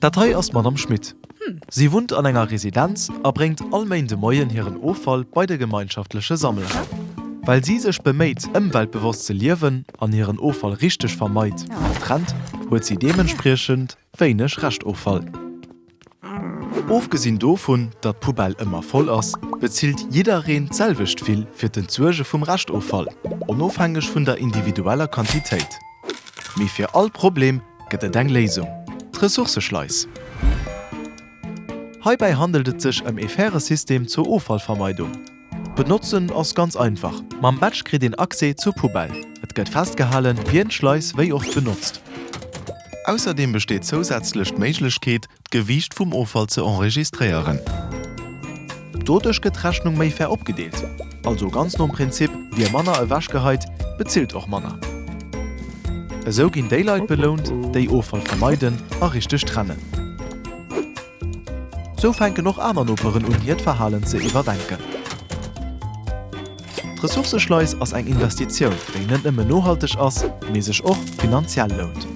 Dat hei ass d'Madame Schmit. Si wunnt an enger Residenz a bréngt all Méindemoien hiren Offall bei de gemeinschaftleche Sammelraum. Well si sech beméit, ëmweltbewosst ze liewen an hiren Offall richteg vermeit an trennt, huet si deementspriechend wéineg Reschtoffall. Ofgesinn dovun, datt d'Poubelle ëmmer voll ass, bezilt jiddereen d'selwecht vill fir d'Entsuerge vum Reschtoffall, onofhängeg vun der individueller Quantitéit. Mee fir all Problem gëtt et eng Léisung, d'Ressourcëschleis. Heibäi handelt et sech ëm ee faire System zur Offallvermeidung. D'Benotzen ass ganz einfach, Mam Badge kritt een Accès zur Poubelle. Et gëtt festgehalen, wien d'Schleis wéi oft benotzt. Ausserdeem besteet zousätzlech d'Méiglechkeet, d'Gewiicht vum Offall ze enregistréieren. Doduerch gëtt d'Rechnung méi fair opgedeelt, also ganz nom Prinzip, wie manner ewechgeheit, bezilt och manner. Esou ginn déi Leit belount, déi Offall vermeiden a richteg trennen. Sou fänken och aner Noperen un hiert Verhalen ze iwwerdenken. D'Ressourcëschleis ass eng Investitioun, déi net nëmmen nohalteg ass, mee sech och finanziell lount.